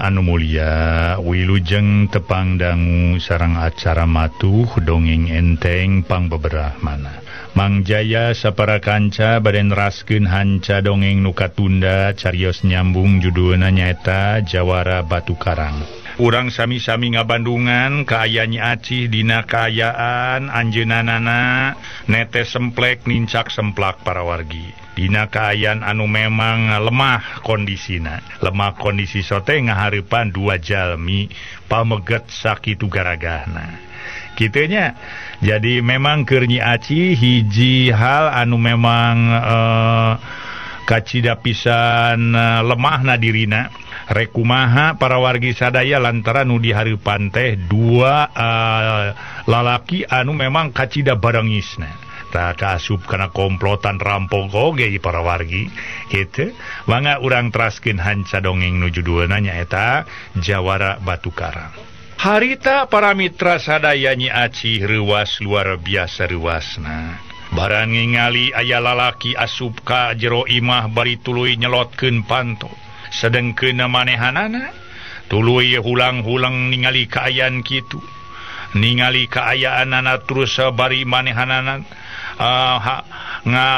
anu mulia, wilujeng tepang dangu sareng acara matuh dongeng enteng pangbeberahmana. Mang Jaya sapara kanca bade neraskeun hanca dongeng nu katunda carios nyambung judulna nyaeta Jawara Batu Karang. Urang sami-sami ngabandungan kaaya Nyi Acih dina kaayaan anjeunanana netes semplek nincak semplak para wargi. Dina kaayaan anu memang lemah kondisina. Lemah kondisi sote ngahareupan dua jalmi pameget sakitu garagahna. Kitunya. Jadi memang keur Nyi Acih hiji hal anu memang kacida pisan lemahna dirina. Rekumaha para wargi sadaya lantaran nu dihareupan teh dua lalaki anu memang kacida barengisna. Tah kaasup kana komplotan rampok oge para wargi kitu. Mangga urang teraskeun hanca dongeng nu judulna nyaeta Jawara Batu Karang. Harita para mitra sadaya Nyi Acih reuwas luar biasa reuwasna. Barang ningali aya lalaki asup ka jero imah bari tuluy nyelotkeun panto. Sedengkeun manehanana tuluy hulang-hulang ningali kaayaan kitu. Ningali kaayaanana terus bari manehanana nga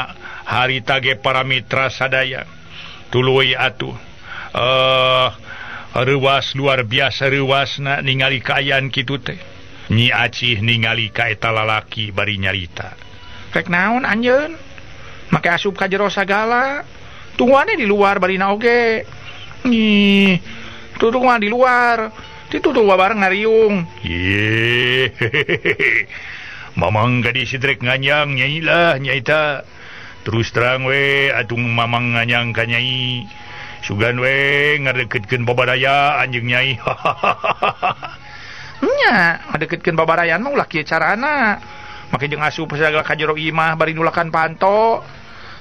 harita ge para mitra sadaya tuluy atuh reuwas luar biasa reuwasna ningali kaayaan kitu teh. Nyi Acih ningali ka eta lalaki bari nyarita. Rek naon anjeun? Make asup ka jero sagala. Tungguane di luar barina oge. Nih, tungguan di luar. Ditu tuh bareng ngariung. Ye. Mamang gadis rek nganyang nyai lah nyaita. Terus terang we atuh mamang nganyang ka nyai. Sugan we ngadeketkeun babaraya anjeung nyai. Nya, ngadeketkeun babarayan mah ulah kieu carana. Make jeung asup sagala ka jero imah bari nulakan panto.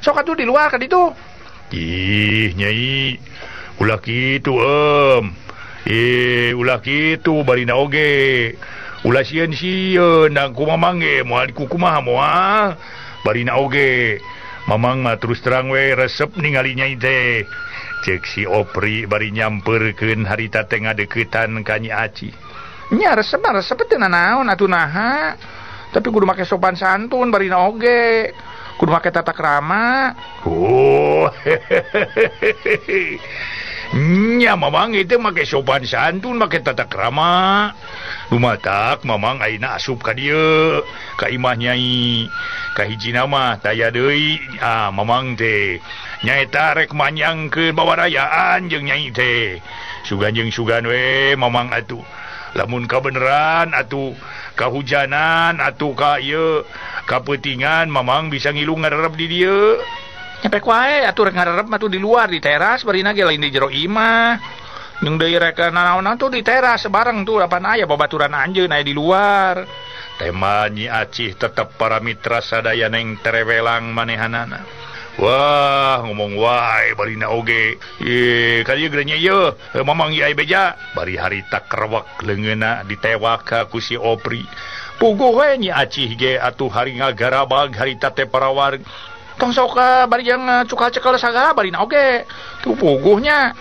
Sok atuh di luar ka ditu. Ih, nyai. Ulah kitu ulah kitu barina oge. Ulah sieun-sieun dang ku mamang ge moal dikukumaha moal. Barina oge. Mamang mah terus terang we resep ningali nyai teh. Cek si Opri bari nyamperkeun harita teh ngadeukeutan ka Nyi Acih. Nya resep mah resep teu nanaon atuh naha. Tapi kudu make sopan santun barina oge. Kudu make tata krama. Oh. Nya mamang itu make sopan santun, make tata krama. Lumatak mamang ayeuna asup ka dieu, ka imah nyai. Ka hijina mah taya deui. Ah mamang teh nyaeta rek manyangkeun bawarayaan jeung nyai teh. Sugan jeung sugan we mamang atuh. Lamun kabeneran atuh kahujanan atuh ka ieu kapeutingan mamang bisa ngilu ngarerep di dieu. Nyampe wae atuh rek ngarerep mah tuh di luar di teras barina ge lain di jero imah. Jeung deui rek nanaonan tuh di teras bareng tuh apan aya babaturan anjeun aya di luar. Tema Nyi Acih tetep para mitra sadaya neng terewelang manehanana. Wah, ngomong wae barina oge. Ka dieu geura nya ieu, mamang ieu beja. Bari harita kerewek leungeunna ditewak ku si Opri. Puguh we Nyi Acih ge atuh hari ngagarabag harita teh para warga. Tong sok bari jeung cukal cekel sagala barina oge. Tuh puguhnya.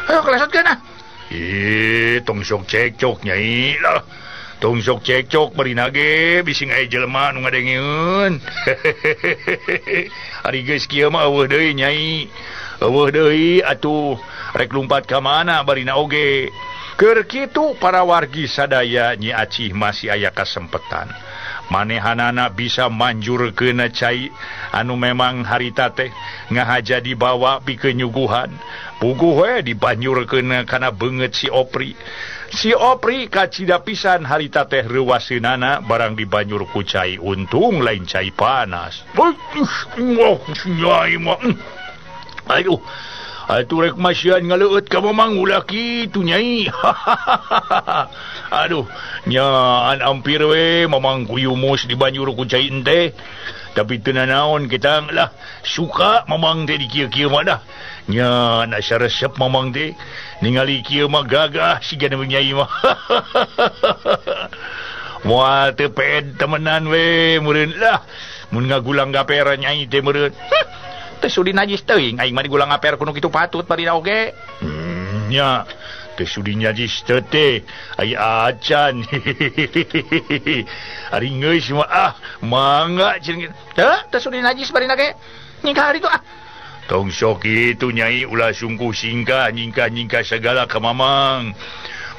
Ayo kelesotkeun ah. Ih, tong sok cekcok nyai lah. Tong sok cekcok barina ge bising aya jelema nu ngadengeun. Ari geus kieu mah eueuh deui nyai. Eueuh deui atuh rek lumpat ka mana barina oge. Keur kitu para wargi sadaya Nyi Acih masih aya kasempetan. Manehanana bisa manjurkeun cai anu memang harita teh ngahaja dibawa pikeun nyuguhan. Puguh we dibanjurkeun kana beungeut si Opri. Si Opri kacida pisan harita teh reuwaseunana barang dibanjur ku cai untung lain cai panas. Aduh, atuh rek masian ngaleueut ka mamang ulah kitu nyai. Aduh, nyaan ampir we mamang kuyumus dibanjur ku cai ente. Tapi teu nanaon kita lah suka mamang teh di kieu-kieu mah dah. Nya nak resep mamang teh ningali kieu mah gagah siga nu nyai mah. Moal teu peed temenan we meureun lah. Mun ngagulang gapera nyai teh meureun. Teu sudi najis teuing aing mah digulang ngaper kudu kitu patut barina oge. Nya teu sudi najis teu teh aya acan. Ari geus mah ah mangga cenah. Teu teu sudi najis barina ge. Nyingkah hari tu ah. Tong sok kitu Nyai ulah sungguh singkah nyingkah-nyingkah segala ka Mamang.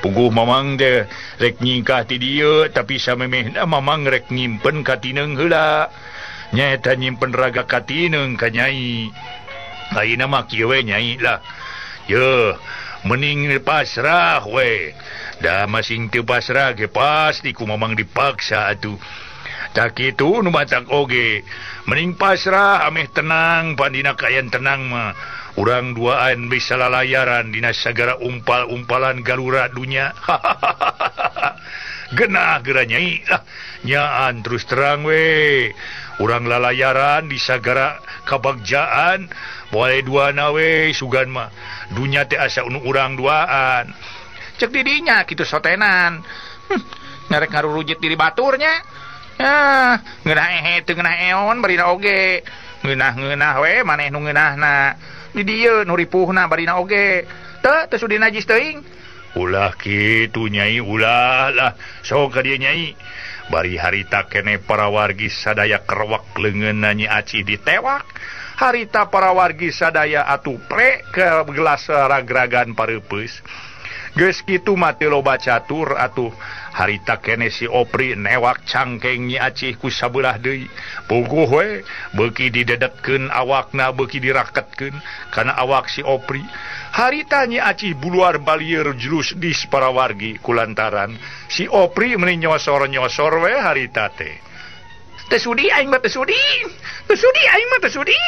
Puguh Mamang teh rek nyingkah ti dieu tapi samemehna Mamang rek nyimpen ka tineung heula. Nyaeta nyimpen raga ka tineung ka Nyai. Ayeuna mah kieu we Nyai lah. Yeuh, mending pasrah we. Da masing teu pasrah ge pasti ku Mamang dipaksa atuh. Tak kitu nu matak oge. Mending pasrah ameh tenang pandina kayan tenang mah. Urang duaan bisa lalayaran dina sagara umpal-umpalan galura dunya. Genah geura Nyai lah. Nyaan terus terang we. Urang lalayaran di sagara kabagjaan boleh duana we sugan mah. Dunya teh asa nu urang duaan. Cek didinya kitu sotenan. Ngarek ngarurujit diri baturnya. Ah, ngeunah ehe teu ngeunah eon barina oge. Ngeunah-ngeunah we maneh nu ngeunahna. Di dieu nu ripuhna barina oge. Teu teu sudi najis teuing. Ulah kitu Nyai ulah lah. Sok ka dieu Nyai. Bari harita keneh para wargi sadaya kerewek leungeunna Nyi Acih ditewak. Harita para wargi sadaya atuh pre ke gelas ragragan pareupeus. Geus kitu mah teu loba catur atuh. Harita keneh si Opri newak cangkeng Nyi Acih ku sabelah deui. Puguh we beuki didedetkeun awakna beuki diraketkeun kana awak si Opri. Harita Nyi Acih buluar balieur jurus dis para wargi kulantaran si Opri meuni nyosor-nyosor we harita teh. Teu sudi aing mah teu sudi. Teu sudi aing mah teu sudi.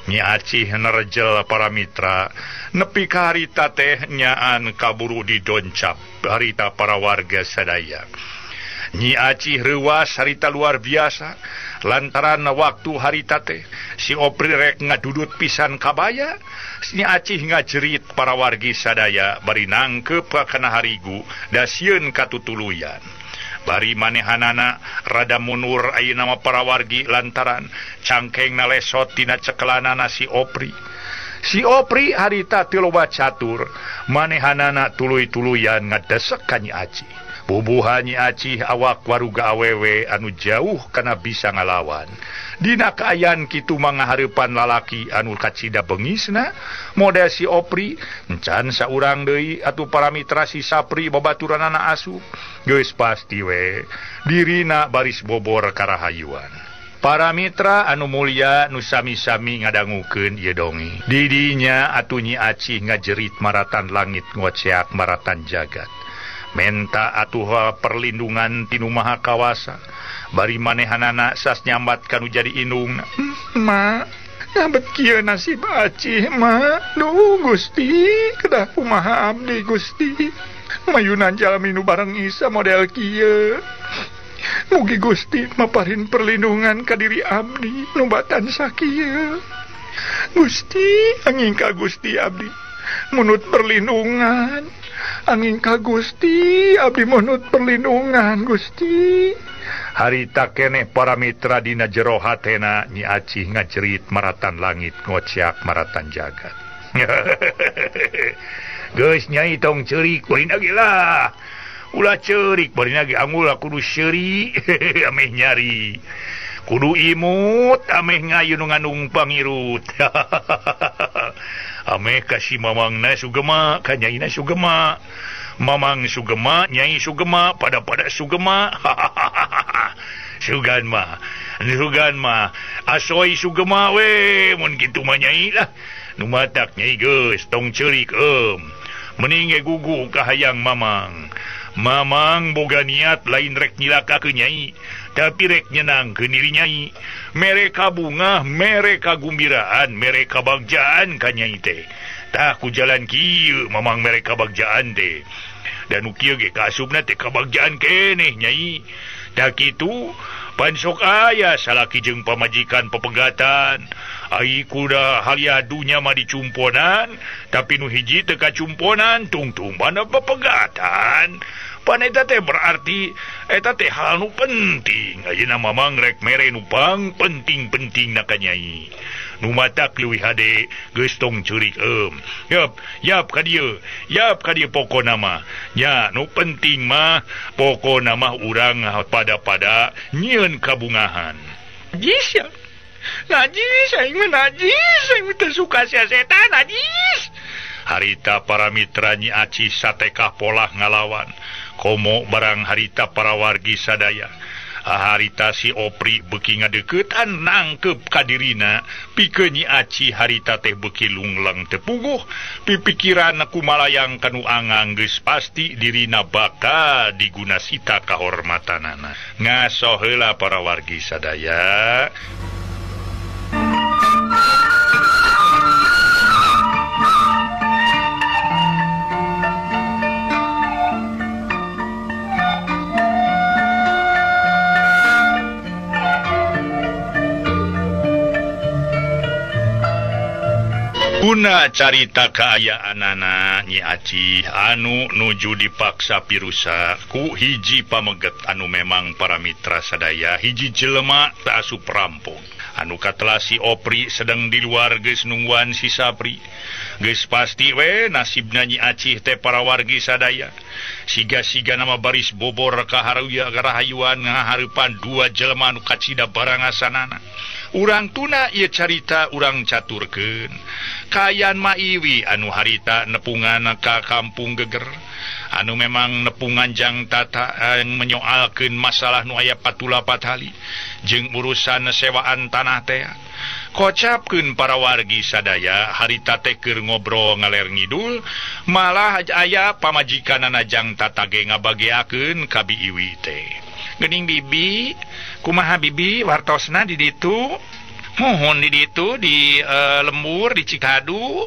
Nyi Acih nerjel para mitra nepi ka harita teh nyaan kaburu didoncap harita para warga sadaya. Nyi Acih reuas harita luar biasa lantaran waktu harita teh si Opri rek ngadudut pisan kabaya. Nyi Acih ngajerit para wargi sadaya bari nangkep kana harigu da sieun katutuluyan. Bari manehanana rada munur ayeuna mah para wargi lantaran cangkengna lesot tina cekelanana si Opri. Si Opri harita teu loba catur, manehanana tuluy-tuluyan ngadesek ka Nyi Acih. Bubuhan Nyi Acih awak waruga awewe anu jauh kana bisa ngalawan. Dina kaayaan kitu mangahareupan lalaki anu kacida bengisna, model si Opri encan saurang deui atuh para mitra si Sapri babaturanana asup. Geus pasti we dirina baris bobor karahayuan. Para mitra anu mulia nu sami-sami ngadangukeun ieu dongi. Didinya atuh Nyi Acih ngajerit maratan langit ngoceak maratan jagat. Menta atuh perlindungan tinu Maha Kawasa. Bari manehanana sas nyambat kanu jadi indungna. Ma, nyambat kieu nasib Acih ma. Duh Gusti, kedah kumaha abdi Gusti. Mayunan jalmi nu bareng Isa model kieu. Mugi Gusti maparin perlindungan ka diri abdi nu batan sakieu. Gusti, angin ka Gusti abdi munut perlindungan. Angin ka Gusti abdi munut perlindungan Gusti. Harita keneh para mitra dina jero hatena Nyi Acih ngajerit maratan langit ngoceak maratan jagat. Geus Nyai tong ceurik barina ge lah. Ulah ceurik barina ge angul kudu seuri ameh nyari. Kudu imut ameh ngayu nu ngandung pangirut. Ameh ka si Mamangna sugema ka Nyaina sugema. Mamang sugema, Nyai sugema, pada-pada sugema. Sugan mah, sugan mah, asoy sugema we, mun kitu mah Nyai lah. Nu matak Nyai geus tong ceurik Mending ge gugu ka hayang Mamang. Mamang boga niat lain rek nyilakakeun Nyai, tapi rek nyenangkeun diri Nyai. Mere kabungah, mere kagumbiraan, mere kabagjaan ka Nyai teh. Tah ku jalan kieu Mamang mere kabagjaan teh. Dan nu kieu ge kaasupna teh kabagjaan keneh Nyai. Tah kitu pan sok aya salaki jeung pamajikan pepegatan. Ai kuda halia dunya mah dicumponan, tapi nu hiji teu kacumponan tungtung mana pepegatan. Pan eta teh berarti eta teh hal nu penting. Ayeuna Mamang rek mere nu pang penting-pentingna ka Nyai. Nu matak leuwih hade geus tong ceurik Yap, yap ka dieu. Yap ka dieu pokona mah. Nya nu penting mah pokona mah urang pada-pada nyieun kabungahan. Najis ya. Najis aing mah najis, aing teu suka sia setan najis. Harita para mitra Nyi Acih satekah polah ngalawan. Komo barang harita para wargi sadaya. Harita si Opri beuki ngadeuketan nangkep ka dirina pikeun Nyi Acih harita teh beuki lungleng teu puguh pipikiran kumalayang kanu angang geus pasti dirina bakal digunasita kahormatanana. Ngaso heula para wargi sadaya. Guna carita kaayaanana Nyi Acih anu nuju dipaksa pirusa ku hiji pameget anu memang para mitra sadaya hiji jelema teu asup rampung anu katela si Opri sedang di luar geus nungguan si Sapri geus pasti we nasibna Nyi Acih teh para wargi sadaya siga-siga nama baris bobor ka haruya karahayuan ngahareupan dua jelema anu kacida barangasanana. Urang tuna ieu carita urang caturkeun kayan Maiwi anu harita nepungan ka kampung Geger anu memang nepungan jang tata menyoalkeun masalah nu aya patulapat hali jeung urusan sewaan tanah teh. Kocapkeun para wargi sadaya harita teh keur ngobrol ngaler ngidul malah aya pamajikanana jang tata ge ngabageakeun ka Biiwi teh. Geuning bibi kumaha bibi wartosna di ditu muhun di ditu di lembur di Cikadu.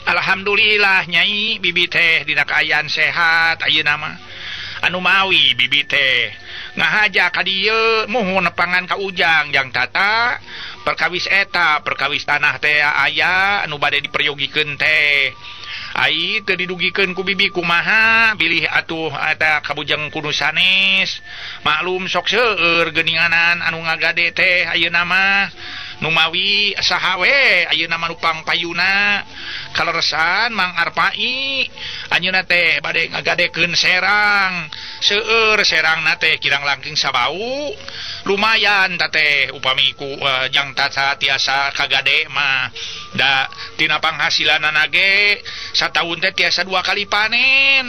Alhamdulillah nyai bibi teh dina kaayaan sehat ayeuna mah. Anu mawi bibi teh ngahaja ka dieu muhun nepangan ka Ujang jang tata perkawis eta perkawis tanah teh aya anu bade diperyogikeun teh. Ai teu didugikeun ku bibi kumaha bilih atuh eta kabujeng kudu sanes maklum sok seueur geuninganan anu ngagade teh ayeuna mah nu mawi saha we ayeuna mah nu pangpayuna kaleresan Mang Arpai anjeunna teh bade ngagadekeun serang seueur serangna teh kirang langkung sabau lumayan ta teh upami ku jang tata tiasa kagade mah da tina panghasilanana ge sataun teh tiasa 2 kali panen.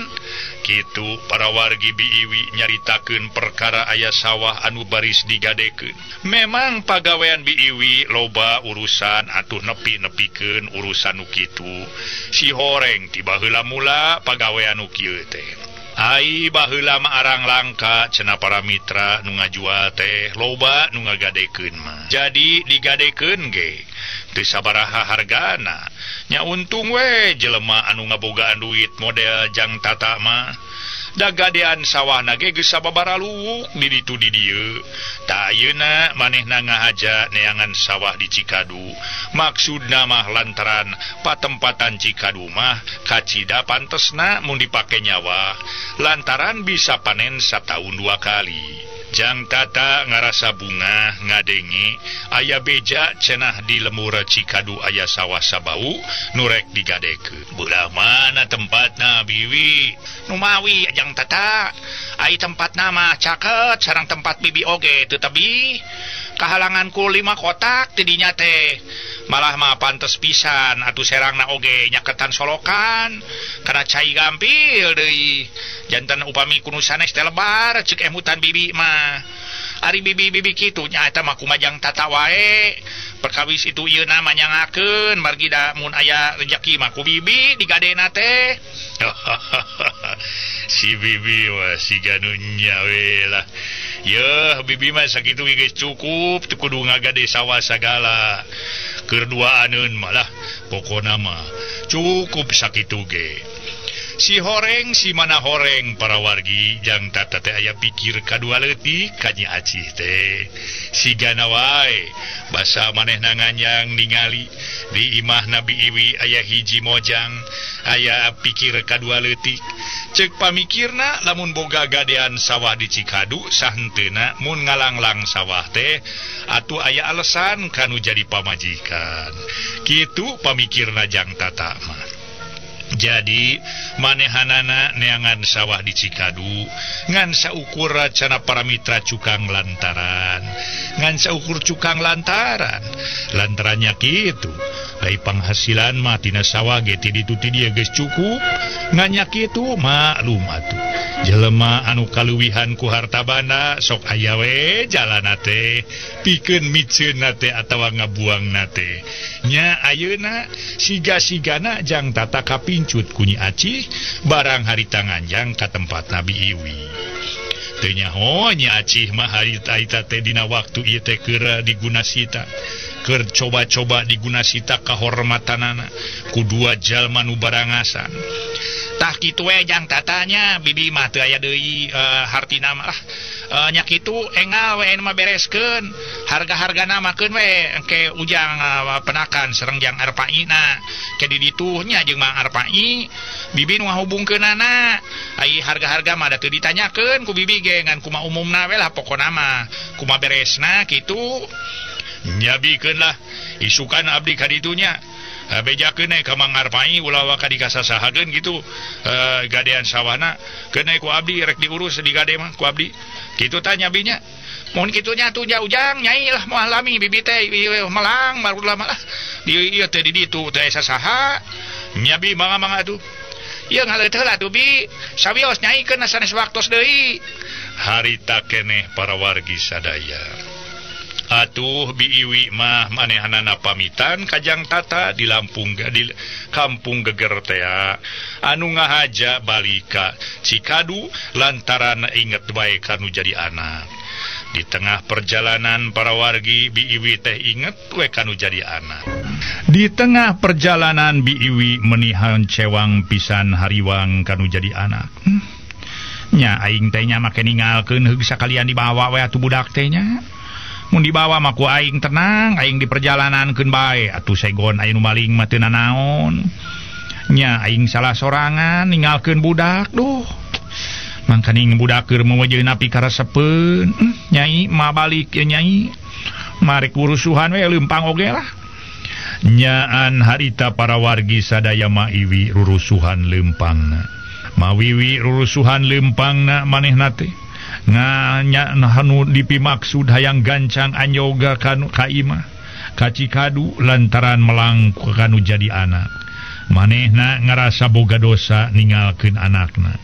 Kitu para wargi Biiwi nyaritakeun perkara aya sawah anu baris digadekeun. Memang pagawean Biiwi loba urusan atuh nepi-nepikeun urusan nu kitu. Si horeng ti baheula mula pagawean nu kieu teh. Ai baheula mah arang langka cenah para mitra nu ngajual teh loba nu ngagadekeun mah. Jadi digadekeun ge teu sabaraha hargana. Nya untung we jelema anu ngabogaan duit model jang tata mah. Da gadean sawahna ge geus sababaraha luwuk di ditu di dieu. Ta ayeuna manehna ngahaja neangan sawah di Cikadu. Maksudna mah lantaran patempatan Cikadu mah kacida pantesna mun dipake nyawa lantaran bisa panen sataun 2 kali. Jang tata ngarasa bunga ngadenge aya beja cenah di lemur Cikadu aya sawah sabau nurek digadekeun. Belah mana tempatna bibi? Numawi jang tata ai tempatna mah caket sareng tempat bibi oge teu tebih. Kahalangan ku 5 kotak tidinya teh. Malah mah pantes pisan atuh serangna oge nyaketan solokan kana cai gampil deui. Jantan upami kunu sanes teh lebar ceuk emutan bibi mah. Ari bibi-bibi kitu nya eta mah kumajang tata wae. Perkawis itu ieu na manyangakeun margi da mun aya rejeki mah ku bibi digadena teh. Si bibi mah siga nu nya we lah. Yeuh bibi mah sakitu geus cukup teu kudu ngagade sawah sagala. Keur duaaneun malah pokona mah cukup sakitu ge. Si horeng si mana horeng para wargi jang tata teh aya pikir kadua leutik ka Nyi Acih teh. Sigana wae basa manehna nganyang ningali di imah Nabi Iwi aya hiji mojang aya pikir kadua leutik. Cek pamikirna lamun boga gadean sawah di Cikadu sahenteuna mun ngalanglang sawah teh atuh aya alasan kanu jadi pamajikan. Kitu pamikirna Jang Tata mah. Jadi manehanana neangan sawah di Cikadu ngan saukur racana para mitra cukang lantaran ngan saukur cukang lantaran lantarannya kitu dari penghasilan mah tina sawah ge ti ditu ti dieu geus cukup ngan kitu maklum atuh jelema anu kaluwihan ku harta banda sok aya we jalana teh pikeun miceunna teh atawa ngabuangna teh nya ayeuna siga-sigana Jang Tata kapincut ku Nyi Acih barang harita nganjang ka tempat Nabi Iwi. Teu nyaho Nyi Acih mah harita teh dina waktu ieu teh keur digunasita keur coba-coba digunasita kahormatanana ku dua jalma nu barangasan. Tah kitu we Jang Tatanya bibi mah teu aya deui hartina mah lah nya kitu engal we mah bereskeun harga-hargana makeun we engke ujang penakan sareng Jang Arpaina ke di ditu nya jeung Mang Arpai bibi nu ngahubungkeunana ai harga-harga mah da teu ditanyakeun ku bibi ge ngan kumaha umumna we lah pokona mah kumaha beresna kitu nyabikeun lah isukan abdi ka ditunya bejakeun ka Mang Arpai ulah waka dikasasahakeun kitu gadean sawahna keun ku abdi rek diurus di gade mah ku abdi kitu tah nyabinya mun kitu nya atuh ujang nyai lah moal lami bibi teh melang baru lama lah di ieu teh di ditu teh sasaha nyabi mangga-mangga atuh ieu ngaleut heula atuh bi sawios nyai keun sanes waktos deui harita keneh para wargi sadaya. Atuh Biiwi mah manehanana pamitan ka Jang Tata di Lampung di kampung Geger tea anu ngahaja balika Cikadu lantaran inget bae kanu jadi anak. Di tengah perjalanan para wargi Biiwi teh inget we kanu jadi anak. Di tengah perjalanan Biiwi menihan cewang pisan hariwang kanu jadi anak. Nya aing teh nya make ningalkeun heug sakalian dibawa we atuh budak teh nya. Mun dibawa mah ku aing tenang, aing di perjalanan keun bae atuh segon aya nu maling mah teu nanaon. Nya aing salah sorangan ninggalkeun budak duh. Mangkaning budak keur mewejeun api karasepeun. Nyai mah balik ye nyai. Marek urusuhan we leumpang oge lah. Nyaan harita para wargi sadaya maiwi rurusuhan leumpangna. Mawiwi rurusuhan leumpangna manehna teh nganya hanu dipimaksud hayang gancang anyoga kanu kaimah ka Cikadu lantaran melang kanu jadi anak. Manehna ngarasa boga dosa ningalkeun anakna.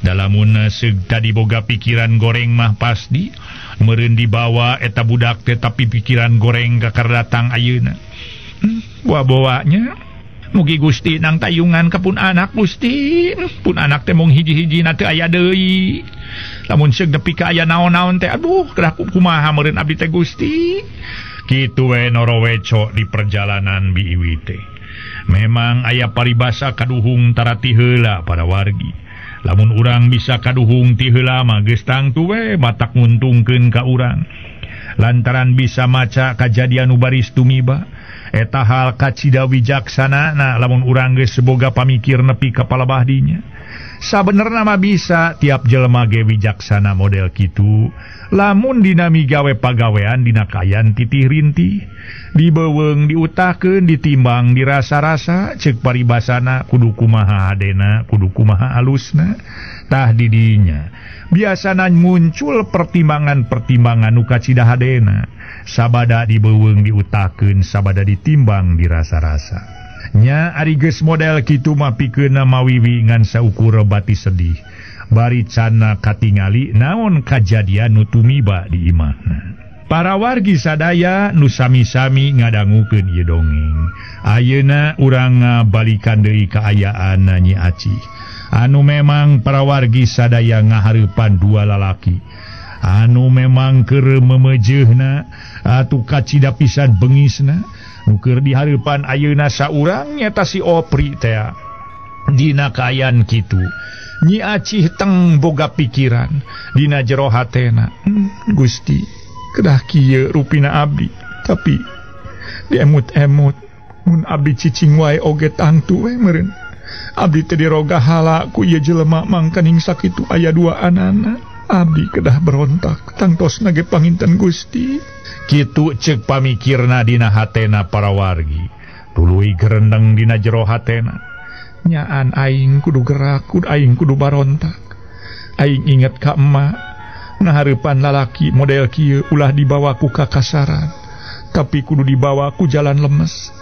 Dalamun seug tadi boga pikiran goreng mah pasti meureun dibawa eta budak teh tapi pikiran goreng kakar datang ayeuna. Bawa-bawanya mugi Gusti nang tayungan ka pun anak Gusti. Pun anak teh mung hiji-hiji na teu aya deui. Lamun seug nepi ka aya naon-naon teh aduh kedah kumaha meureun abdi teh Gusti. Kitu we noroweco di perjalanan Biiwi teh. Memang aya paribasa kaduhung tarati heula para wargi. Lamun urang bisa kaduhung ti heula mah geus tangtu we matak nguntungkeun ka urang. Lantaran bisa maca kajadian nu baris tumiba eta hal kacida wijaksana nah lamun urang geus boga pamikir nepi ka palebah dinya. Sabenerna mah bisa tiap jelema ge wijaksana model kitu. Lamun dina migawe pagawean dina kayan titih rintih dibeuweung diutahkeun ditimbang dirasa-rasa ceuk paribasana kudu kumaha hadena kudu kumaha alusna. Tah di dinya biasana muncul pertimbangan-pertimbangan nu kacida hadena sabada dibeuweung diutahkeun sabada ditimbang dirasa-rasa. Nya ari geus model kitu mah pikeunna mawiwi ngan saukur bati sedih bari cana katingali naon kajadian nu tumiba di imahna. Para wargi sadaya nu sami-sami ngadangukeun ieu dongeng. Ayeuna urang ngabalikan deui kaayaan Nyi Acih anu memang para wargi sadaya ngahareupan dua lalaki anu memang keur memejeuhna atuh kacida pisan bengisna. Nu keur dihareupan ayeuna saurang nyata si Opri teh. Dina kaayaan kitu Nyi Acih teng boga pikiran dina jero hatena. Gusti kedah kieu rupina abdi tapi diemut-emut mun abdi cicing wae oge tangtu we meureun. Abdi teh diroga hala ku ieu jelema mangkaning sakitu aya dua anana. Abdi kedah berontak tangtosna ge panginten Gusti. Kitu ceuk pamikirna dina hatena para wargi. Tuluy gerendeng dina jero hatena. Nyaan aing kudu gerak, kudu aing kudu barontak. Aing inget ka emak, nah hareupan lalaki model kieu ulah dibawa ku kakasaran, tapi kudu dibawa ku jalan lemes.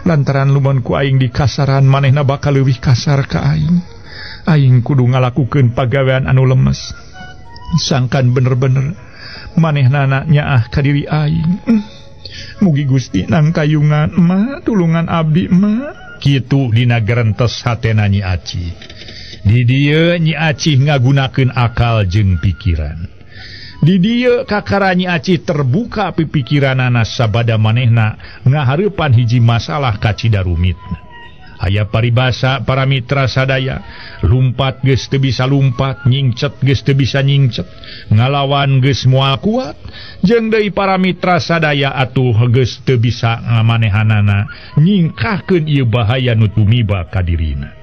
Lantaran lumun ku aing di kasaran manehna bakal leuwih kasar ka aing. Aing kudu ngalakukeun pagawean anu lemes. Sangkan bener-bener manehna nyaah ka diri aing. Mugi Gusti nangtayungan emak, tulungan abdi emak. Kitu dina gerentes hatena Nyi Acih. Di dieu Nyi Acih ngagunakeun akal jeung pikiran. Di dieu kakara Nyi Acih terbuka pipikiranana sabada manehna ngahareupan hiji masalah kacida rumitna. Aya paribasa para mitra sadaya, lumpat geus teu bisa lumpat, nyingcet geus teu bisa nyingcet, ngalawan geus moal kuat, jeung deui para mitra sadaya atuh geus teu bisa ngamanehanana nyingkahkeun ieu bahaya nu tumiba ka dirina.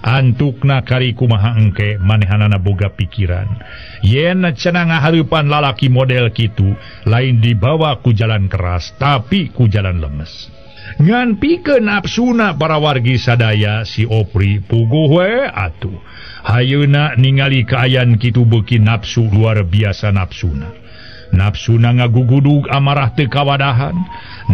Antukna kari kumaha engke manehanana boga pikiran. Yen cenah ngahareupan lalaki model kitu, lain dibawa ku jalan keras tapi ku jalan lemes. Ngan pikeun nafsuna para wargi sadaya si Opri puguh we atuh. Hayeuna ningali kaayaan kitu beuki nafsu luar biasa nafsuna. Nafsuna ngagugudug amarah teu kawadahan.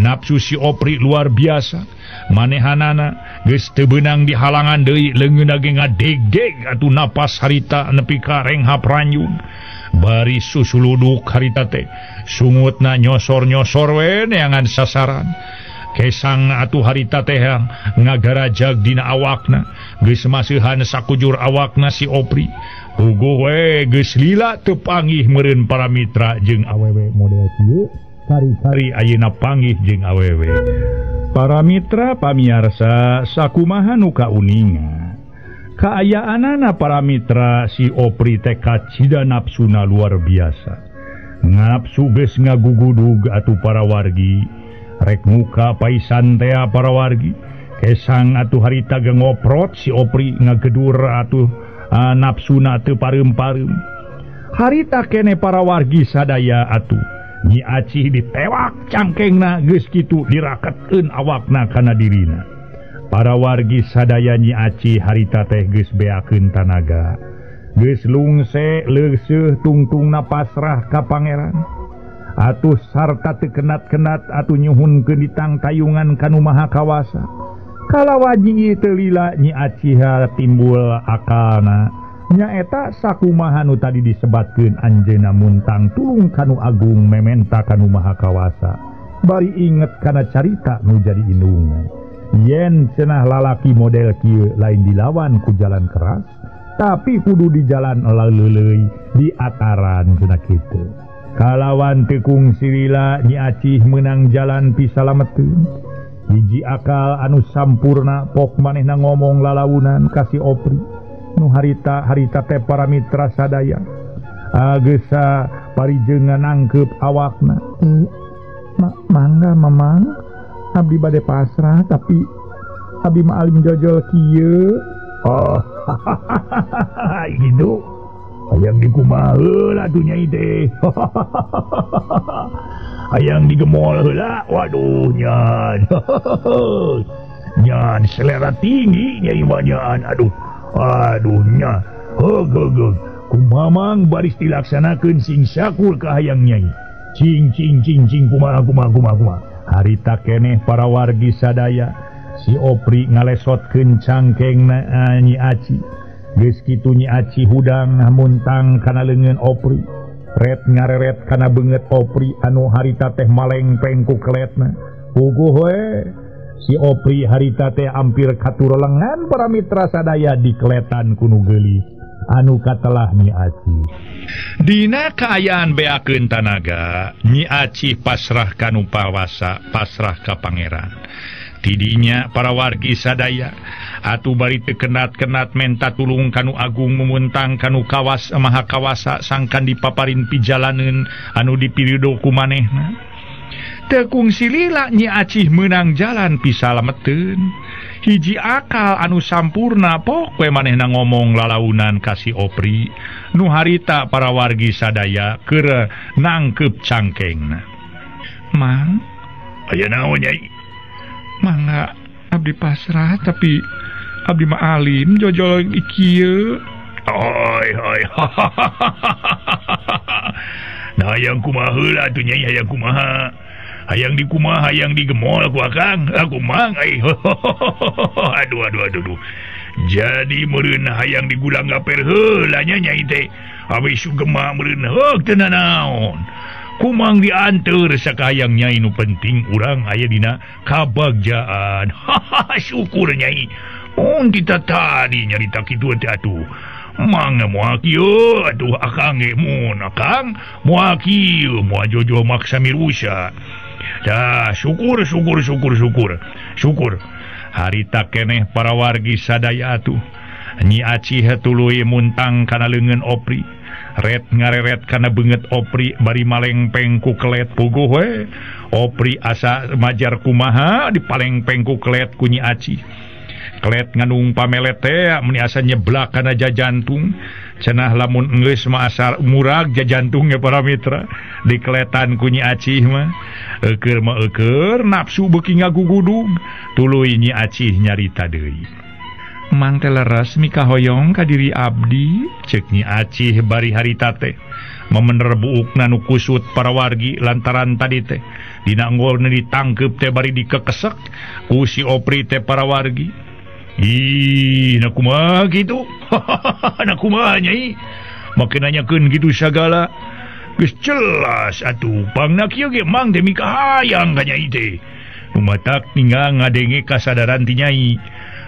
Nafsu si Opri luar biasa. Manehanana geus teu beunang dihalangan deui, leungeunna ge ngadegdeg atuh napas harita nepi ka renghap ranyung. Bari susuluduk harita teh sungutna nyosor-nyosor we neangan sasaran. Kesang atuh harita teh ngagarajag dina awakna, geus maseuhan sakujur awakna si Opri. Puguh we geus lila teu panggih meureun para mitra jeung awewe model kieu, kari-kari ayeuna panggih jeung awewe. Para mitra pamiarsa sakumaha nu kauninga. Kaayaanana para mitra si Opri teh kacida nafsuna luar biasa. Nafsu geus ngagugudug atuh para wargi. Rek muka paisan tea para wargi. Kesang atuh harita ge ngoprot si Opri ngagedur atuh nafsuna teu pareum-pareum. Harita kene para wargi sadaya atuh Nyi Acih ditewak cangkengna geus kitu diraketkeun awakna kana dirina. Para wargi sadaya Nyi Acih harita teh geus beakeun tanaga. Geus lungse leuseuh tungtungna pasrah ka pangeran. Atuh sarta teu kenat-kenat atuh nyuhunkeun ditangtayungan ka Nu Maha Kawasa. Kalawan nyi teu lila Nyi Acih timbul akalna. Nyaeta sakumaha nu tadi disebatkeun anjeunna muntang tulung ka Nu Agung mementa ka Nu Maha Kawasa. Bari inget kana carita nu jadi indungna. Yen cenah lalaki model kieu lain dilawan ku jalan keras, tapi kudu di jalan laleuleuy di ataran cenah kitu. Kalawan tekung silila Nyi Acih menang jalan pisalameteun. Hiji akal anu sampurna pok manehna ngomong lalaunan ka si Opri. Nu harita harita teh para mitra sadaya. Agesa parijeungan nangkeup awakna. Mangga mamang, abdi bade pasrah tapi abdi mah alim jojol kieu. Oh, gitu. Hayang dikumaha heula atuh nyai teh. Hayang digemol heula, waduh nyan. Nyan selera tinggi nyai mah nyan. Aduh, aduh nya. Heug heug. Kumamang baris dilaksanakeun sing sakur ka hayang nyai. Cing cing cing cing kumaha kumaha kumaha kumaha. Harita keneh para wargi sadaya si Opri ngalesotkeun cangkengna Nyi Acih. Geus kitu Nyi Acih hudang muntang kana leungeun Opri. Ret ngareret kana beungeut Opri anu harita teh malengpeng ku keletna. Puguh we si Opri harita teh ampir katurelengan para mitra sadaya dikeletan ku nu geulis anu katelah Nyi Acih. Dina kaayaan beakeun tanaga, Nyi Acih pasrah ka Nu Pawasa, pasrah ka pangeran. Tidinya para wargi sadaya atuh bari teu kenat-kenat menta tulung ka Nu Agung mumuntang ka Nu Kawas Maha Kawasa sangkan dipaparin pijalaneun anu dipirido ku manehna. Teu kungsi lila Nyi Acih meunang jalan pisalameteun. Hiji akal anu sampurna pok we manehna ngomong lalaunan ka si Opri nu harita para wargi sadaya keur nangkep cangkengna. Mang, aya naon Nyai? Mangga abdi pasrah tapi abdi mah alim jojol ikieu. Oi oi. Nah hayang kumaha heula atuh Nyai, hayang kumaha? Hayang dikumaha, hayang digemol ku akang, aku mang ai. Aduh aduh aduh aduh. Jadi meureun hayang digulang gaper heula nya Nyai teh. Awis sugema meureun heuk teu nanaon. Kumang dianteur sakahayang Nyai, nu penting urang aya dina kabagjaan. Syukur Nyai. Mun kita tadi nyarita kitu teh atuh. Mang moal kieu atuh akang ge mun akang moal kieu moal jojo maksa mirusa. Dah syukur syukur syukur syukur syukur. Harita keneh para wargi sadaya atuh. Nyi Acih tuluy muntang kana leungeun Opri. Ret ngareret kana beungeut Opri bari malengpeng ku kelet puguh we. Opri asa majar kumaha dipalengpeng ku kelet ku Nyi Acih. Kelet nganung pamelet teh meuni asa nyeblak kana jajantung. Cenah lamun enggeus mah asa murag jajantungnya para mitra. Dikeletan ku Nyi Acih mah. Eukeur mah eukeur nafsu beuki ngagugudug. Tuluy Nyi Acih nyarita deui. Mang teh leres mikahoyong ka diri abdi, ceuk Nyi Acih bari harita teh. Memener buukna nu kusut para wargi lantaran tadi teh dina anggolna ditangkeup teh bari dikekesek ku si Opri teh para wargi. Ih, na kumaha kitu? Na kumaha Nyai? Make nanyakeun kitu sagala. Geus jelas atuh pangna kieu ge mang teh mikahayang ka Nyai teh. Nu matak tinggal ngadenge kasadaran ti Nyai.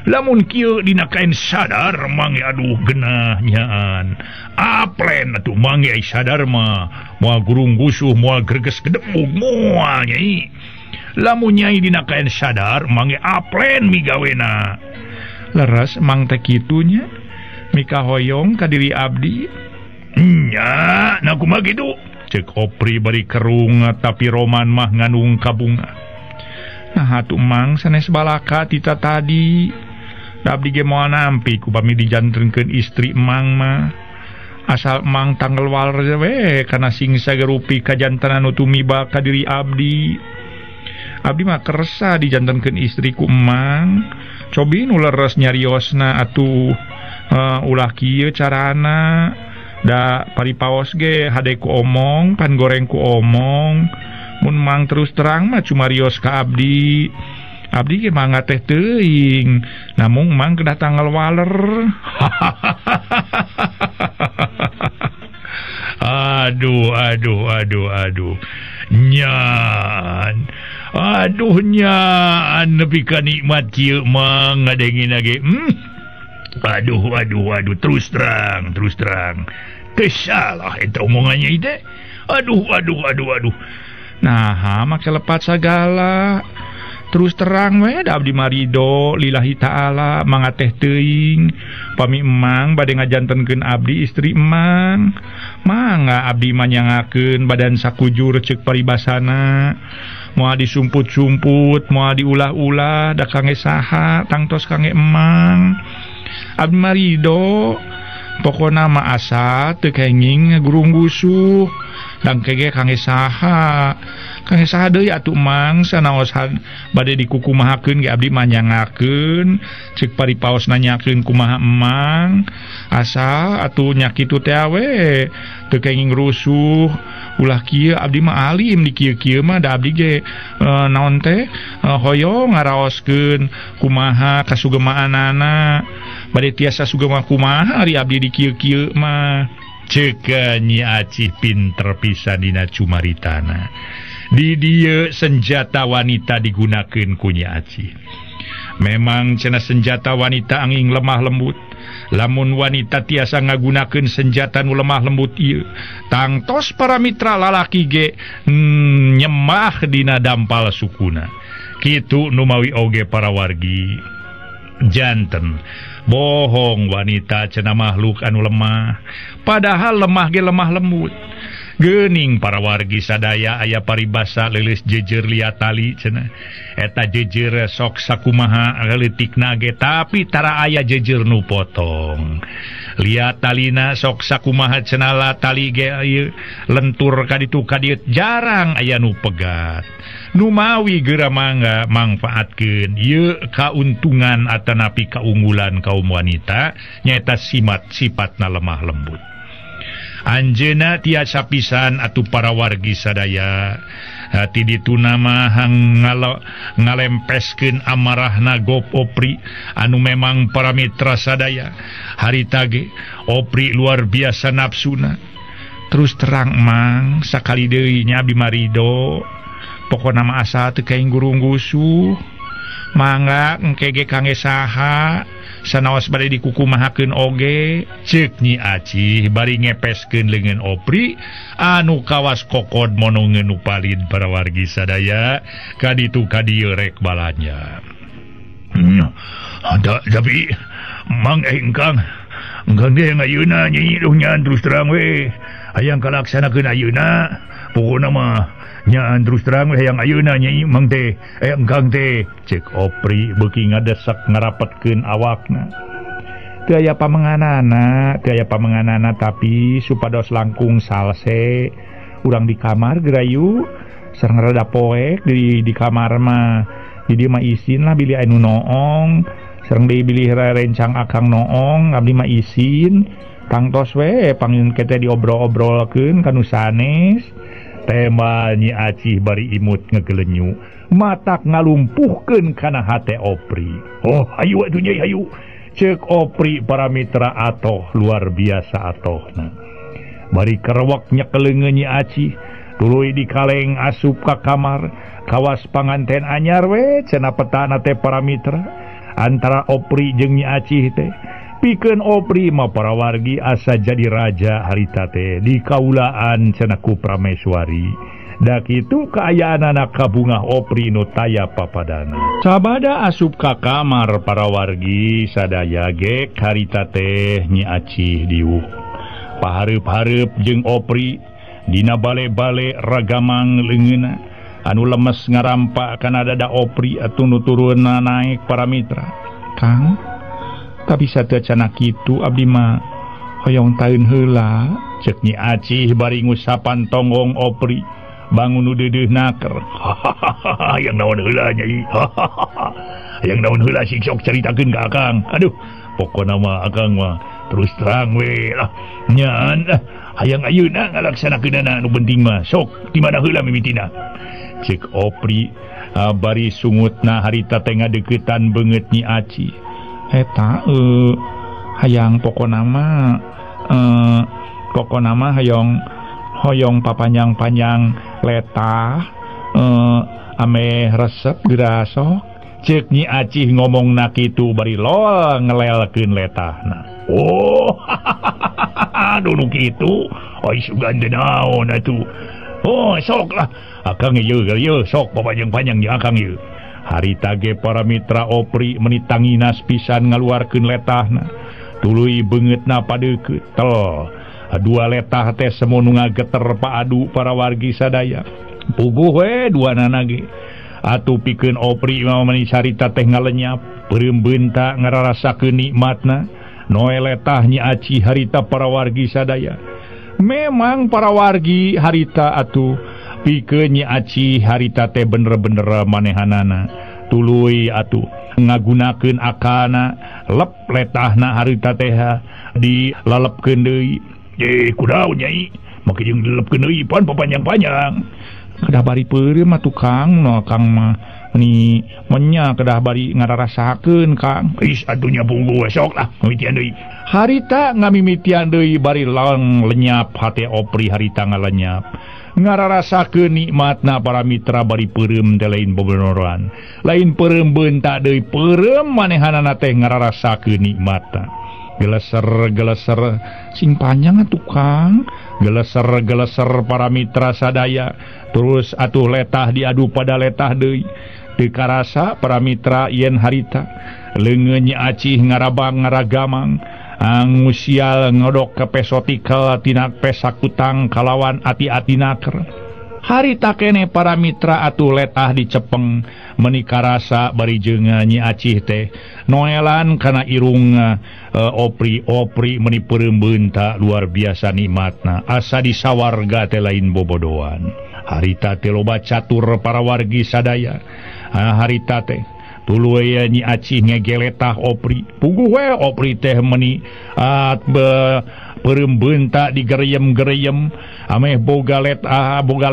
Lamun kieu dina kain sadar mang ge aduh genah nyaan. Aplen atuh mang ge sadar mah moal gurung gusuh moal greges gedebug moal Nyai. Lamun Nyai dina kain sadar mang ge aplen migawena. Leres mang teh kitu nya mikahoyong ka diri abdi. Nya, na kumaha kitu? Ceuk Opri bari kerung tapi roman mah nganung kabunga. Nah atuh mang sanes balaka tita tadi. Da abdi ge moal nampi upami dijantenkeun istri mang mah. Asal mang tanggal waler we kana sing sagerupi kajantenan nu tumiba ka diri abdi. Abdi mah kersa dijantenkeun istri ku emang. Cobi nu leres nyariosna atuh ulah kieu carana. Da paripaos ge hade ku omong, pan goreng ku omong. Mun mang terus terang mah cumarios ka abdi. Abdi ge mangga teh teuing, namung mang kedah tanggal waler. Aduh aduh aduh aduh. Nyan. Aduh nyan nepi ka nikmat kieu mang ngadengina ge. Aduh aduh aduh terus terang terus terang. Teu salah eta omongannya teh. Aduh aduh aduh aduh. Nah, make lepat sagala. Terus terang we da abdi marido lillahi ta'ala mangga teh teuing. Pami emang bade ngajantenkeun abdi istri emang. Mangga abdi manyangakeun badan sakujur ceuk paribasana. Moal disumput-sumput, moal diulah-ulah da kange saha tangtos kange emang. Abdi marido pokona mah asa teu kenging gurunggusuh. Dangkege kange saha. Kange saha deui atuh mang sanaos bade dikukumahakeun ge abdi manyangakeun ceuk paripaos nanyakeun kumaha emang asa atuh nya kitu teh we teu kenging rusuh ulah kieu abdi mah alim di kieu-kieu mah da abdi ge naon teh hoyong ngaraoskeun kumaha kasugemaanana bade tiasa sugema kumaha ari abdi di kieu-kieu mah. Ceuk Nyi Acih pinter pisan dina cumaritana. Di dieu senjata wanita digunakeun ku Nyi Acih. Memang cenah senjata wanita angin lemah lembut. Lamun wanita tiasa ngagunakeun senjata nu lemah lembut ieu, tangtos para mitra lalaki ge nyemah dina dampal sukuna. Kitu nu mawi oge para wargi. Janten bohong wanita cenah makhluk anu lemah, padahal lemah ge lemah lembut. Geuning para wargi sadaya aya paribasa leuleus jejer lia tali cenah. Eta jejer sok sakumaha leutikna ge tapi tara aya jejer nu potong. Lia talina sok sakumaha cenah la tali ge ieu lentur ka ditu ka dieu jarang aya nu pegat. Numawi geura mangga mangfaatkeun ieu kauntungan atanapi kaunggulan kaum wanita nyaeta simat sipatna lemah lembut. Anjeuna tiasa pisan atuh para wargi sadaya hati ditu nama hang ngalempeskeun amarahna Gop Opri anu memang para mitra sadaya harita ge Opri luar biasa nafsuna. Terus terang mang sakali deui nya abdi marido pokona mah asa teu kaing gurunggusuh mangga engke ge kangge saha sanaos bade dikukumahakeun oge ceuk Nyi Acih bari ngepeskeun leungeun Opri anu kawas kokod monongeun nu palid para wargi sadaya kaditu ka dieu rek balanja. Tapi mang engkang engkang teh ayeuna Nyi duh nyan terus terang we hayang kalaksanakeun ayeuna pokona mah nyaan terus terang we hayang ayeuna Nyai mang teh engkang teh cek Opri beuki ngadesak ngarapetkeun awakna. Teu aya pamenganana tapi supados langkung salse urang di kamar gerayu sareng rada poek di kamar mah di dieu mah isin lah bilih anu noong sareng deui bilih rencang akang noong abdi mah isin tangtos we pangin kete diobrol-obrolkeun ka nu sanes. Tema Nyi Acih bari imut ngegelenyu matak ngalumpuhkeun kana hate Opri. Oh hayu atuh Nyai hayu ceuk Opri para mitra atoh luar biasa atohna. Bari kerewek nyekeleungeun Nyi Acih tuluy dikaleng asup ka kamar kawas panganten anyar we cenah petana teh para mitra antara Opri jeung Nyi Acih teh. Pikeun Opri mah para wargi asa jadi raja harita teh di kaulaan cenah ku Prameswari. Da kitu kaayaanana kabungah Opri nu taya papadana. Sabada asup ka kamar para wargi sadaya ge harita teh Nyi Acih diuk. Pahareup-hareup jeung Opri dina bale-bale ragamang leungeunna anu lemes ngarampa kana dada Opri atuh nu turunna naek para mitra. Kang tapi sateu cenah kitu abdi mah hoyong taeun heula ceuk Nyi Acih bari ngusapan tonggong Opri bangun nu deudeuh naker. Hayang naon heula Nyai hayang naon heula sing sok caritakeun ka akang. Aduh pokona mah akang mah terus terang we lah nyan hayang ayeuna ngalaksanakeunana nu penting mah sok di mana heula mimitina ceuk Opri bari sungutna harita teh ngadeuketan beungeut Nyi Acih. Eta hayang pokona mah hayang hoyong papanjang-panjang letah ameh resep geura sok ceuk Nyi Acih ngomongna kitu bari lol ngelelkeun letahna. Oh aduh nu kitu oi sugan teh naon atuh. Oh sok lah akang ieu ieu sok papanjang-panjang nya akang ieu. Harita ge para mitra Opri menitanginas pisan ngaluarkeun letahna tuluy beungeutna padeukeut tel dua letah teh semono ngageter paadu para wargi sadaya puguh we duanana ge atuh pikeun Opri mah meni carita teh ngalenyap peureum beunta ngararasakeun nikmatna noe letah Nyi Acih harita para wargi sadaya. Memang para wargi harita atuh pikeun Nyi Acih harita teh bener-bener manehanana tuluy atuh ngagunakeun akalna lep letahna harita teh dilelepkeun deui. Kudaun Nyai make jeung dilelepkeun deui pan papanjang-panjang kedah bari peureum atuh Kang no Kang mah ni menya kedah bari ngararasakeun Kang. Is atuh nya punggu sok lah mimitian deui. Harita ngamimitian deui bari lang lenyap hate Opri harita ngalenyap ngararasakeun nikmatna para mitra bari peureum teh lain bobenoran lain peureum beunta deui peureum manehanana teh ngararasakeun nikmatna. Geleser-geleser sing panjang atuh Kang geleser-geleser para mitra sadaya terus atuh letah diadu pada letah deui teu karasa para mitra yen harita leungeun Nyi Acih ngarabang ngaragamang Angusial ngodok ke pesotikel tina pesakutang kalawan ati-ati naker. Harita kene para mitra atuh letah dicepeng meni karasa bari jeung Nyi Acih teh noelan kana irung opri-opri meni peureum beunta luar biasa nikmatna asa di sawarga teh lain bobodoan. Harita teh loba catur para wargi sadaya. Harita teh tuluy Nyi Acih ngegeletah opri puguh we opri teh meni peureum beunta digereyem-gereyem ameh boga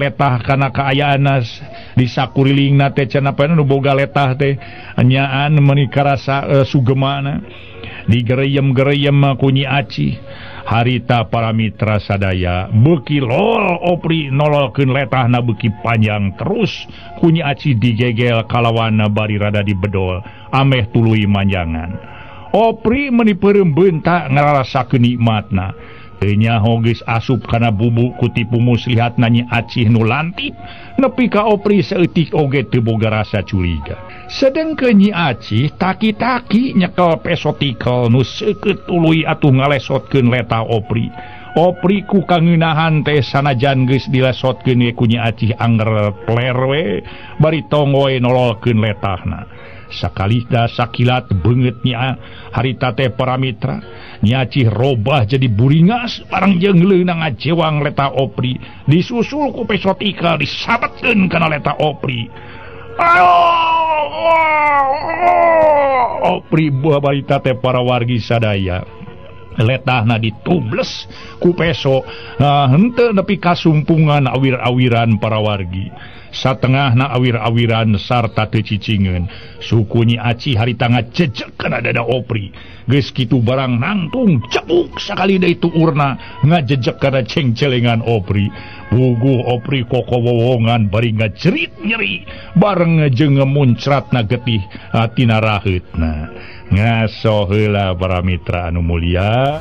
letah kana kaayaan di sakurilingna teh cenah nu boga letah teh nyaan meni karasa sugemana digereyem-gereyem ku Nyi Acih. Harita para mitra sadaya beuki lol opri nololkeun letahna beuki panjang terus ku Nyi Acih digegel kalawan bari rada dibedol ameh tuluy manjangan. Opri meni peureum beunta ngararasakeun nikmatna teu nyaho geus asup kana bubuk ku tipu muslihatna Nyi Acih nu lantip nepi ka opri saeutik oge teu boga rasa curiga. Sedengkeun Nyi Acih taki-taki nyekel pesotikel nu seukeut tuluy atuh ngalesotkeun letah opri. Opri ku kangeunahan teh sanajan geus dilesotkeun we ku Nyi Acih anger pler we bari tonggoy nololkeun letahna. Sakalida sakilat beungeut nya harita teh para mitra Nyi Acih robah jadi buringas bareng jeung leunang ngajewang letah opri disusul ku pesotikel disabetkeun kana letah opri. Opri buah barita teh para wargi sadaya letahna ditubles ku peso henteu nepi kasumpungan awir-awiran para wargi. Satengahna awir-awiran sarta teu cicingeun suku Nyi Acih harita ngajejek kana dada opri geus kitu barang nangtung cepuk sakali deui tuurna ngajejek kana cengcelengan opri. Puguh opri kokowowongan bari ngajerit nyeri bareng jeung muncratna getih tina raheutna. Ngaso heula para mitra anu mulia.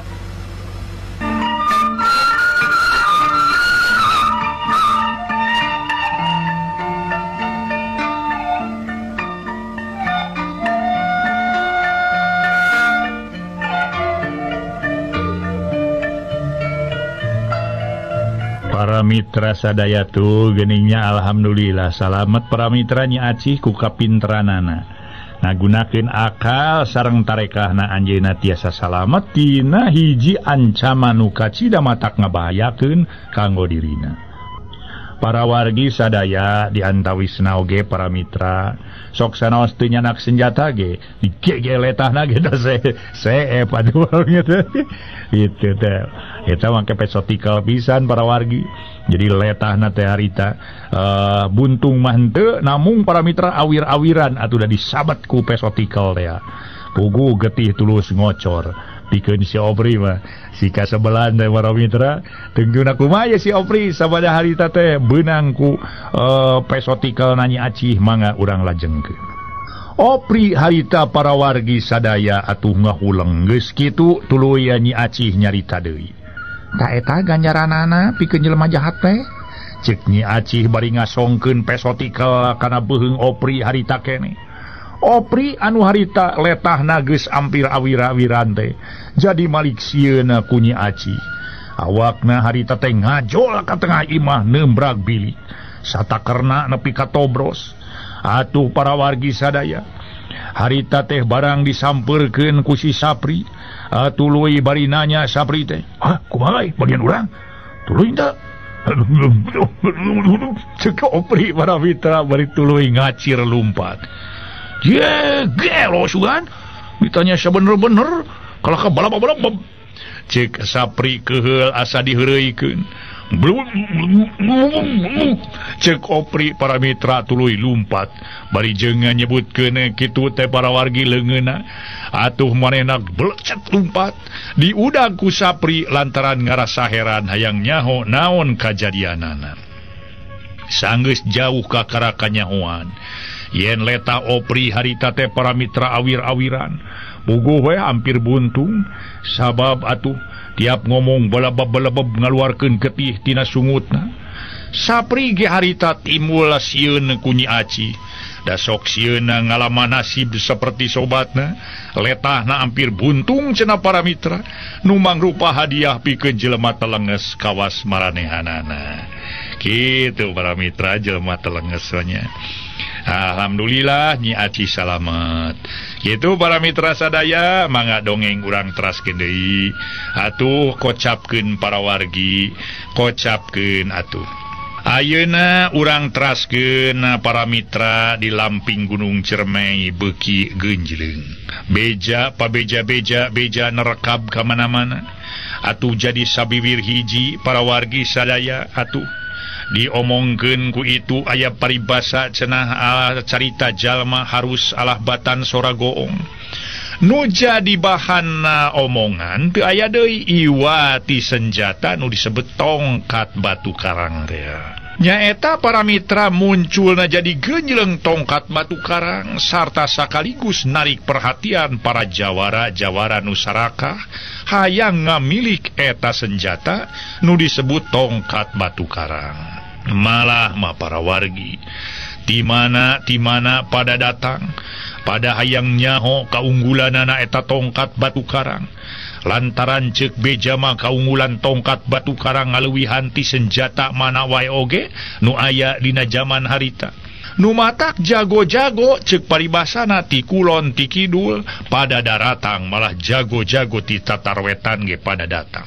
Para mitra sadaya tuh geningnya alhamdulillah salamet para mitra Nyi Acih ku kapinteranana ngagunakeun akal sareng tarekahna anjeunna tiasa salamet tina hiji ancaman nu kacida matak ngabahayakeun kanggo dirina. Para wargi sadaya diantawisna oge para mitra sok sanaos teu nyanak senjata ge digegeletahna ge teh seep aduh gitu itu teh eta mangke pesotikel pisan para wargi. Jadi letahna teh harita buntung mah henteu namung para mitra awir-awiran atuh da disabat ku pesotikel teh. Puguh getih tulus ngocor pikeun si Opri mah si kasebelan teh para mitra tungtuna kumaha si Opri sabada harita teh beunang ku pesotikel na Nyi Acih mangga urang lajengkeun. Opri harita para wargi sadaya atuh ngahuleng geus kitu tuluy Nyi Acih nyarita deui. Ta eta ganjaranana pikeun jelema jahat teh ceuk Nyi Acih bari ngasongkeun pesotikel kana beuheung Opri harita keneh. Opri anu harita letahna geus ampir awir-awiran teh jadi malik sieuna ku Nyi Acih. Awakna harita teh ngajol ka tengah imah nembrag bilik satakerna nepi ka tobros. Atuh para wargi sadaya harita teh barang disampeurkeun ku si Sapri. Tuluy bari nanya Sapri teh, "Hah, kumaha bagian urang? Tuluy teu?" Cek Opri para mitra bari tuluy ngacir lumpat. Ye, gelo sugan. Ditanya sebener-bener kalau ke balap-balap. Cek Sapri keheul asa diheureuykeun. Cek Opri para mitra tuluy lumpat bari jeung nyebutkeun kitu teh para wargi leungeunna. Atuh manehna belecet lumpat diudag ku Sapri lantaran ngarasa heran hayang nyaho naon kajadianana. Sanggeus jauh ka karakanyahoan yen leta Opri harita teh para mitra awir-awiran puguh we hampir buntung sabab atuh tiap ngomong balabab-balabab ngaluarkeun getih tina sungutna. Sapri ge harita timbul sieun ku Nyi Acih. Da sok sieuna ngalaman nasib seperti sobatna, letahna hampir buntung cenah para mitra, nu mangrupa hadiah pikeun jelema telenges kawas maranehanana. Kitu para mitra jelema telenges nya. Alhamdulillah Nyi Aci salamet. Kitu para mitra sadaya, mangga dongeng urang teraskeun deui. Atuh kocapkeun para wargi, kocapkeun atuh. Ayeuna urang teraskeun para mitra di lamping Gunung Ciremai beuki geunjleung. Beja pabeja-beja beja nerekab ka mana-mana. Atuh jadi sabiwir hiji para wargi sadaya atuh diomongkeun ku itu aya paribasa cenah carita jalma harus alah batan sora goong. Nu jadi bahan omongan teu aya deui iwati senjata nu disebut tongkat batu karang teh. Nyaeta para mitra munculna jadi geunjleung tongkat batu karang sarta sakaligus narik perhatian para jawara-jawara nu sarakah hayang ngamilik eta senjata nu disebut tongkat batu karang. Malah mah para wargi di mana pada datang pada hayang nyaho kaunggulanana eta tongkat batu karang. Lantaran ceuk beja mah kaunggulan tongkat batu karang ngaleuwihan ti senjata mana wae oge nu aya dina jaman harita. Nu matak jago-jago ceuk paribasana ti kulon ti kidul pada daratang, malah jago-jago ti tatarwetan ge pada datang.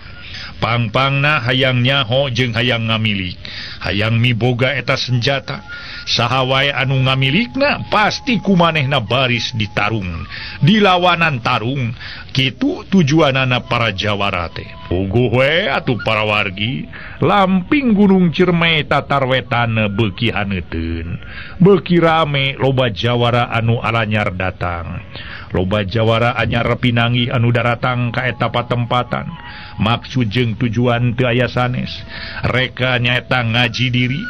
Pangpangna hayang nyaho jeung hayang ngamilik, hayang miboga eta senjata. Saha wae anu ngamilikna pasti kumanehna baris ditarung, dilawanan tarung. Kitu tujuanana para jawara teh. Puguh we atuh para wargi, lamping Gunung Ciremai tatarwetan beuki haneuteun. Beuki rame loba jawara anu alanyar datang. Loba jawara anyar pinanggih anu daratang ka eta patempatan. Maksud jeung tujuan teu aya sanes. Reka nyaeta ngaji diri,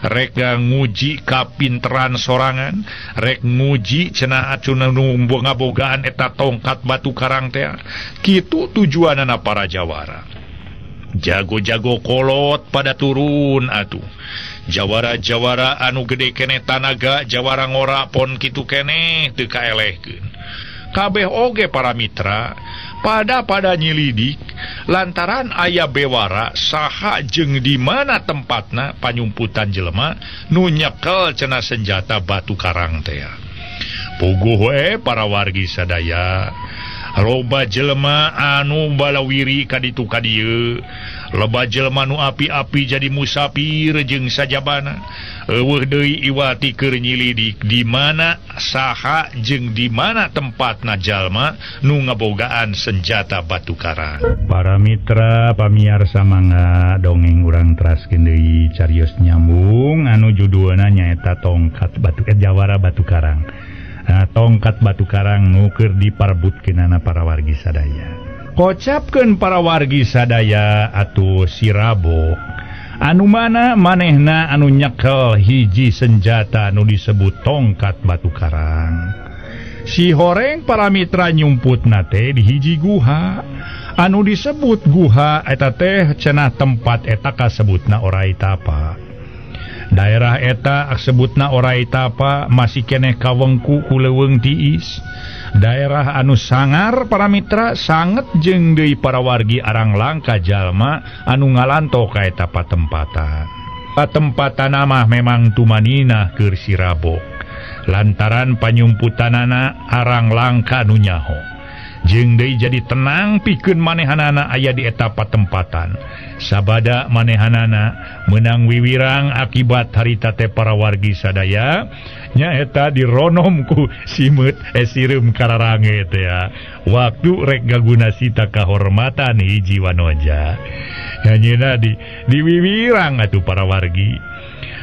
rek nguji kapinteran sorangan, rek nguji cenah acuna nu ngabogaan eta tongkat batu karang teh. Kitu tujuanana para jawara. Jago-jago kolot pada turun atuh. Jawara-jawara anu gede keneh tanaga, jawara ngora pon kitu keneh teu kaelehkeun. Kabeh oge para mitra pada nyilidik lantaran aya bewara saha jeung di mana tempatna panyumputan jelema nu nyekel cenah senjata batu karang teh. Puguh we para wargi sadaya, loba jelema anu balawiri ka ditu ka dieu, loba jelema nu api-api jadi musafir jeung sajabana. Eueuh deui iwati keur nyilidik di mana saha jeung di mana tempatna jalma nu ngabogaan senjata batu karang. Para mitra pamiarsa mangga dongeng urang teraskeun deui carios nyambung anu judulna nyaeta tongkat batu jawara batu karang. Nah, tongkat batu karang nu keur diparbutkeunana para wargi sadaya. Kocapkeun para wargi sadaya atuh si Rabo anu mana manehna anu nyekel hiji senjata nu disebut tongkat batu karang. Si horeng para mitra nyumputna teh di hiji guha anu disebut guha eta teh cenah tempat eta kasebutna Orai Tapa. Daerah eta sebutna Orai Tapa masih keneh kawengku ku leuweung tiis. Daerah anu sangar para mitra sanget jeung deui para wargi arang langka jalma anu ngalanto ka eta patempatan. Patempatan mah memang tumaninah keur si Rabo. Lantaran panyumputanana arang langka nu nyaho. Jeung deui jadi tenang pikeun manehanana aya di eta patempatan. Sabada manehanana menang wiwirang akibat harita teh para wargi sadaya nyaeta dironom ku simeut sireum kararange teh ya. Waktu rek gaguna sita kahormatan hiji wanoja. Nyanyeuna di wiwirang atuh para wargi.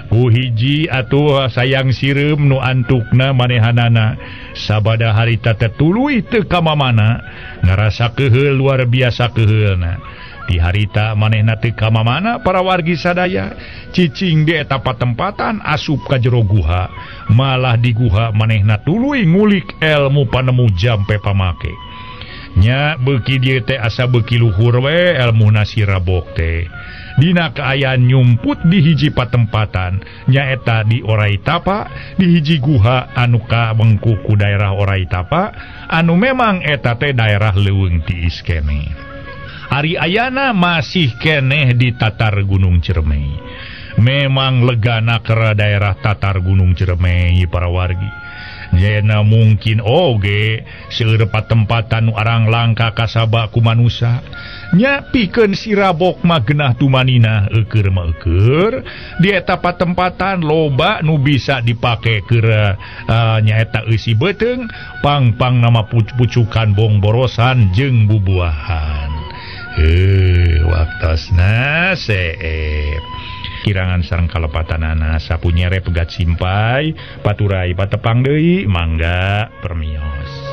Ku hiji atuh sayang sireum nu antukna manehanana sabada harita teh tuluy teu ka mamana ngarasa keuheul luar biasa keuheulna. Di harita manehna teu ka mamana para wargi sadaya cicing di eta patempatan asup ka jero guha, malah di guha manehna tuluy ngulik ilmu panemu jampe pamake. Nya beuki dieu teh asa beuki luhur we elmuna si Rabok teh. Dina kaayaan nyumput di hiji patempatan nyaeta di Orai Tapa di hiji guha anu kabengku ku daerah Orai Tapa anu memang eta teh daerah leuweung tiis keneh. Ari ayana masih keneh di Tatar Gunung Ciremai. Memang legana ke daerah Tatar Gunung Ciremai para wargi. Jena mungkin oge seueur patempatan nu arang langka kasaba ku manusa. Nya pikeun si Rabok mah genah tumanina eueur mah eueur di eta patempatan loba nu bisa dipake keur nyaeta eusi beuteung pang-pang nama pucukan bongborosan jeung bubuahan. Waktosna seep. Kirangan sareng kalepatanana sapu nyere pegat simpai paturai patepang deui mangga permios.